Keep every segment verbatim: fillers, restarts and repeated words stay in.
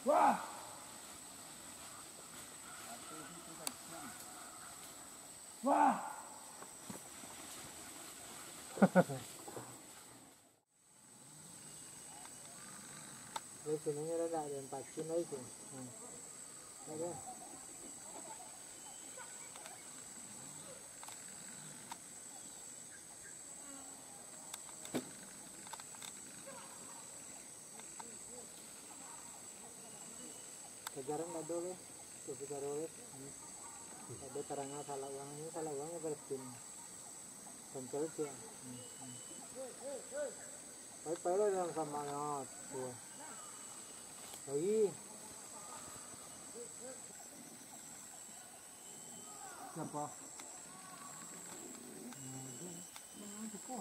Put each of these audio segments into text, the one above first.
Wah. Wah. Di sini rada ado yang pacin lagi tu. Hmm. Ada. Kajaran ado leh, tu picaro leh. Ado taranga salah uang, ini salah uang berarti. Cancel sia. Pai-pai lah dalam kamarnyo tu. Lagi. Siapa? Nah, itu. Nah, itu kok.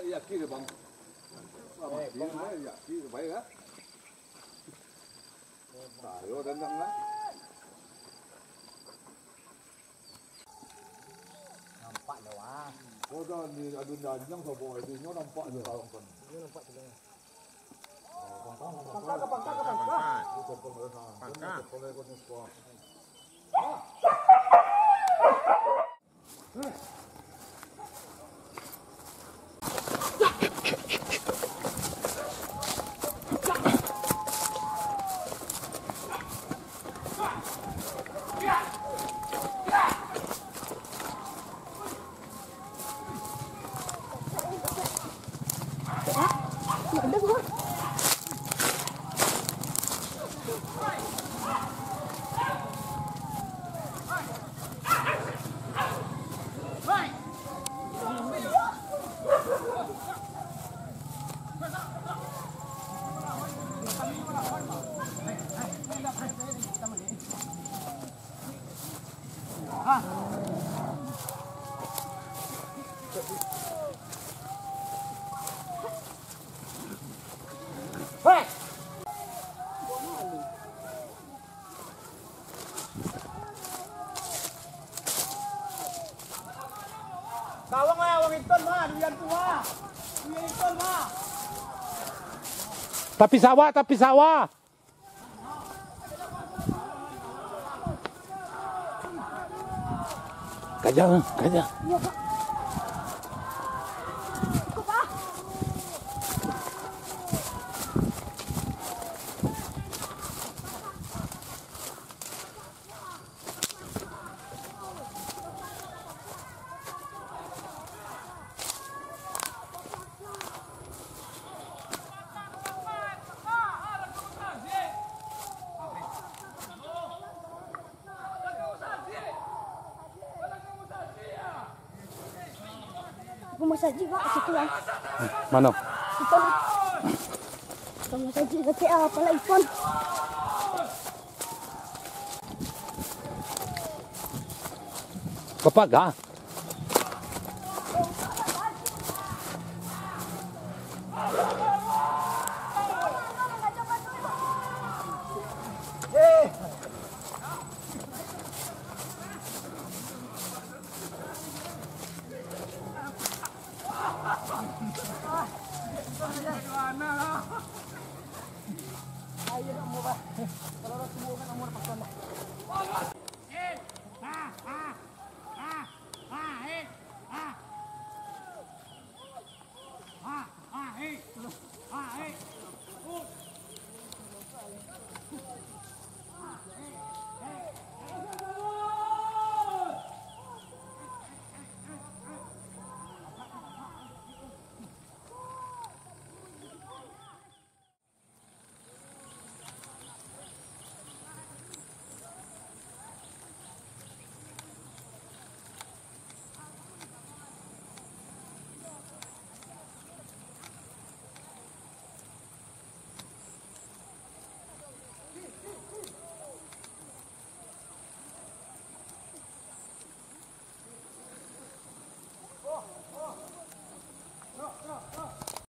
Yakin, Bang. Yakin, baik, ah. Ayo, dandang, ah. Nampak dah, wah. Kau dah ni, ado nanyang sabo, ado nyo nampak dah, kawan. Nyo nampak sudah. Pangka, pangka, pangka, pangka. Pangka. Hei! Kawang lah, wang iton mah, duyan tu mah. Duyan iton mah. Tapi sawah, tapi sawah. Kajang, kajang. Rumah saji, Pak, situ, Bang. Mano? Situ, Bang. Rumah saji, sakik ah, pala ikan. Bapak ga?